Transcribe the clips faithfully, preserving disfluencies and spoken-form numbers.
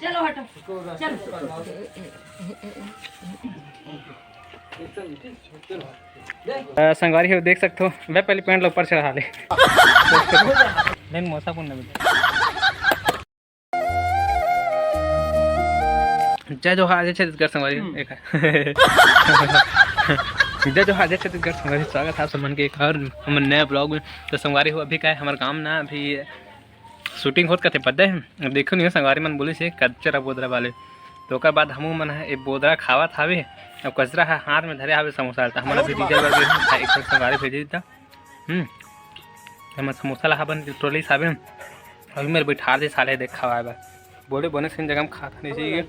चलो हटो, चलो। अ, संगवारी हो, देख सकथो, मैं पहले पैंट ला ऊपर चढ़ा ले। नहीं, मौसा कौन ना बेटा। जय जोहार, जय छत्तीसगढ़ संगवारी हो। हम्म। एक है। जय जोहार, जय छत्तीसगढ़ संगवारी, स्वागत है आप सब मन के एक और हमर नया ब्लॉग में। तो संगवारी हो, अभी का है, हमर गांव ना अभी शूटिंग होत कथे पता है। अब देखो नहीं, संगवारी मन बोलिस हे कचरा बोदरा वाले, तो ओकर बाद हमू मन ह ए बोदरा खावत हावे। अब कचरा ह हाथ में धरे हावे समोसा वाला, त हमन अभी डीजल बर गे हन, एक ठन संगवारी भेजे दिता। हम्म, हमन समोसा ला हाबन टोली साबे, अभी मेरे बैठार दे साले देख खवाए बर। बोले बने सेन जगह में खात नहीं चाहिए,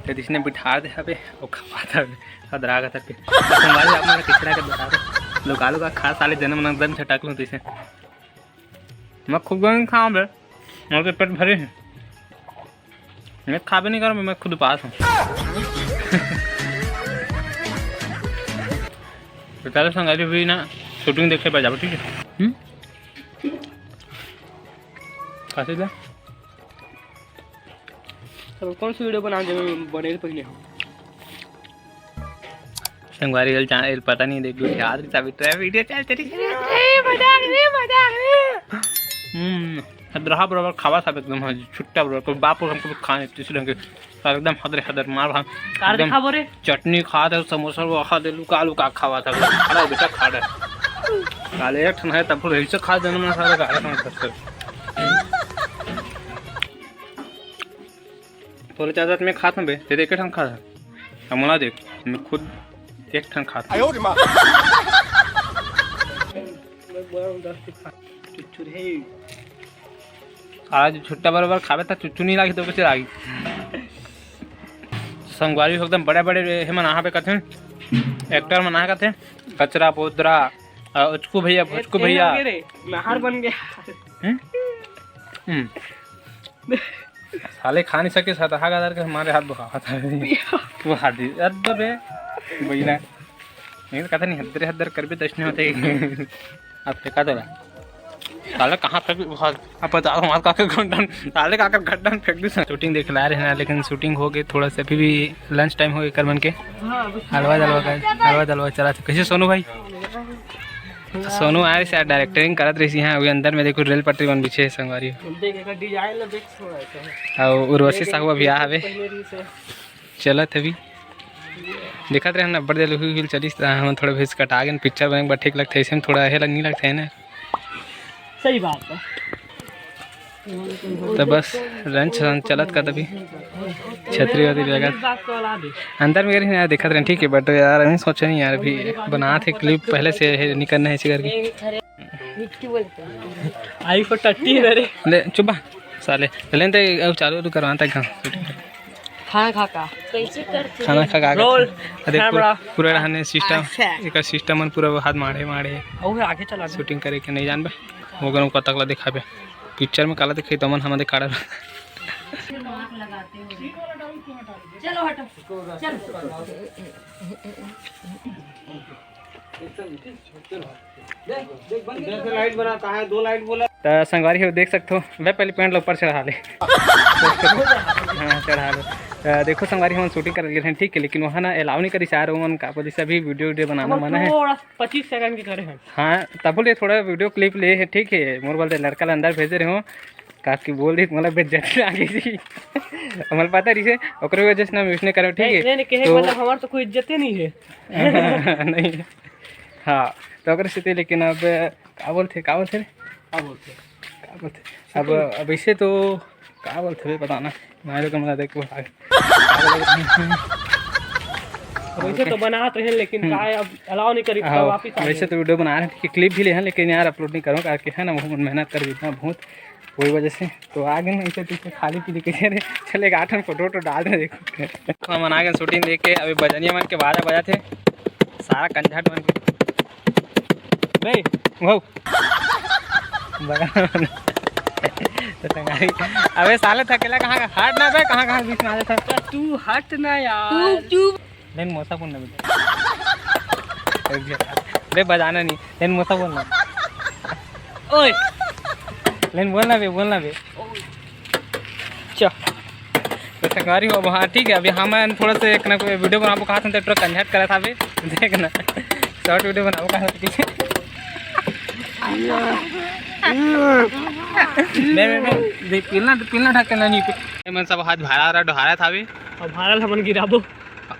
तो जिसने बैठार दे हाबे वो खवात हाबे, अदरा गतर के। तो संगवारी आप मन कचरा के बता दो, लोग आलू का खा साले जन्म नंदन छटक लूँ तैसे। मैं खुद नहीं खाऊं बे, मेरे पेट भरे हैं। मैं खाबे नहीं करूँ, मैं खुद उपास हूँ। तो चलो संगवारी भी ना, शूटिंग देखे पर जाबो, ठीक है? हम्म? काशी ला? अब कौन सी वीडियो बनाओ जब बने तो पहले हो। संगवारी वाले चैनल पता नहीं, देख लो यार, साबित है, वीडियो चलते रही। ए, मजाक रे, मजाक रे। हम्म, हदरहा बराबर खावा सब एकदम है, छुट्टा बराबर, कोई बाप और हमको भी खाने तीसरे ढंग के, सारे एकदम हदरे हदर मार भाग, कार एकदम दिखाबो रे। चटनी खा दे, समोसा वो खा दे, लुका लुका खावा था, खड़ा बेटा खा दे। साले एक ठन है तब फिर ऐसे खा देना मैं सारे गाला खाना खसखस। तोरे चाचा मैं खात हूँ बे, तेरे एक ठन खात है। अब मोला देख, मैं खुद एक ठन खात हूँ। आज छुट्टा बरोबर खाबे त चुच्चू नहीं लागी तो कैसे लागी? संगवारी हो एकदम बड़े बड़े हे मन आहा पे कथे, एक्टर मन आहा कथे, कचरा पोदरा, अ, उचकू भैया, भुचकू भैया। नहर बन गया। हम्म? हम्म। साले खा नहीं सके, सतहा गदर के हमारे हाथ बहावत है। वो हाथ दी, अरे बे, बहिना। नहीं तो कहता नहीं, हद्दरे हद्दर करबे, दस नहीं होते। अब फेंका देला। साले कहाँ फेंक, अब बता दो, हमारे काका गड्ढन, साले काका गड्ढन फेंक दी। शूटिंग देख ला रहे हैं ना, लेकिन शूटिंग हो गई थोड़ा सा, अभी भी लंच टाइम हो गया कर मन के। हलवा दलवा का, हलवा दलवा चला था। कैसे सोनू भाई? सोनू आए से डायरेक्टरिंग करत रही है, अभी अंदर में देखो रेल पटरी बन बिछे है संगवारी। देख, एकर डिजाइन ला देख, थोड़ा सा है। और उर्वशी साहू अभी आ हवे। पहले रही से। चलत हवी। देखत रहे ना, बड़ देर हुई हुई चलिस, त हमन थोड़ा भेस कटा गेन, पिक्चर बने बर ठीक लगथे, ऐसे में थोड़ा हेला नहीं लगथे ना। सही बात है। तो बस लंच वन चलत का तभी छतरी वतरी लगा। अंदर में गए ना, देखत रहे, ठीक है, but यार, अभी सोचे नहीं यार, अभी बनात हे क्लिप पहले से है, निकलना है इसी करके। आई को टट्टी है रे। ले, चुप बा, साले। लेन ते अब चालू तो करवाता है काम। खाना खा का? कैसे करते खाना खा का? रोल, अरे, कैमरा। पूरा, पूरा रहने सिस्टम, action। एक सिस्टम मन पूरा हाथ मारे, मारे। अउ आगे चला दे। शूटिंग करे के नहीं जानबे। वो गरम कतक ला दिखाबे। पिक्चर में काला दिखाई, तमन हमन काला। चलो हटो, चलो। इधर से लाइट बना, कहाँ है? दो लाइट बोला। त संगवारी हो, देख सकथो, मैं पहले पैंट ला ऊपर चढ़ा ले। हाँ, चढ़ा ले। त देखो संगवारी, हम शूटिंग कर रहे हैं, ठीक है, लेकिन वहाँ ना अलाउ नहीं करी यार, उमन का बोली सभी वीडियो वीडियो बनाना मना है। थोड़ा पच्चीस सेकंड के करे हैं। हाँ, तब बोले थोड़ा वीडियो क्लिप ले है, ठीक है, मोर बोलते लड़का ला अंदर भेजे रहे हो, काकी बोल दी, मतलब बेइज्जती आ गई थी। हमर पता रही से, ओकरे वजह से ना हम इसने करे, ठीक है? नहीं, नहीं, कहे तो मतलब हमार तो कोई इज्जते नहीं है। नहीं। हाँ, तो ओकरे सेती, लेकिन अब का बोलथे, का बोलथे रे? का बोलथे? का बोलथे? अब, अब इसे तो का बोलथे बे, पता ना। मैं लोग मतलब देख के बता। वैसे तो बनात रहे, लेकिन हम्म। का है, अब अलाउ नहीं करी, हाँ, वापिस आ वैसे गए। तो वीडियो बना रहे थे, क्लिप भी ले हैं, लेकिन यार अपलोड नहीं करूँ, करके है ना, बहुत मेहनत कर देता बहुत। वही वजह से तो आ गए ना, इसे पीछे खाली पीली कैसे रे? चल, एक आठ फोटो वोटो डाल दे, देखो। हमन आ गए शूटिंग देख के, अभी बजनिया मन के बाजा बजा थे, सारा कंझट मन के। बे, वो। बगा मन। तो संगारी। अबे साले थकेला कहाँ का? हट ना बे, कहाँ, कहाँ बीच में आ जाता है? तू हट ना यार। लेन मोसा बोलना बेटा। बे बजाना नहीं, लेन मोसा बोलना। ओए। लेन बोलना बे, बोलना बे। चा। संगवारी हो, हाँ, ठीक है। अभी हम थोड़ा से एक ना कोई वीडियो बनाबो कहा था, तो पूरा कंझट करत हवे। देख ना, शॉर्ट वीडियो बनाबो कहा था। नहीं, नहीं, नहीं, देख, पिलना, पिलना ढक के नहीं, नहीं। मन सब हाथ भारा वारा डोहारत हवे। अब भारा ल हमन गिराबो।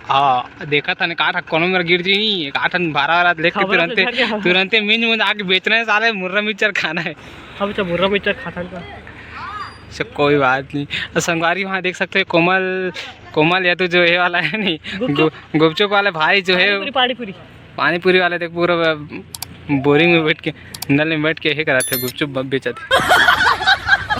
हाँ, देखा था ने, काठ कोनो मेर गिर जी, काठ भारा वारा लेके खबर से तुरंते, झड़ गया। तुरंते मिंज मुंज आके बेचना है साले, मुर्रा मिक्सचर खाना है। हम तो मुर्रा मिक्सचर खाथन का। अच्छा, कोई बात नहीं। और संगवारी वहाँ देख सकते हो, कोमल, कोमल या तो जो ये वाला है नहीं, गुपचुप। गु-, गुपचुप वाला भाई जो है, पानी पूरी, पानी पूरी। पानी पूरी वाला देख, पूरा बोरिंग में बैठ के, नल में बैठ के ये करत है, गुपचुप ब-, बेचत है।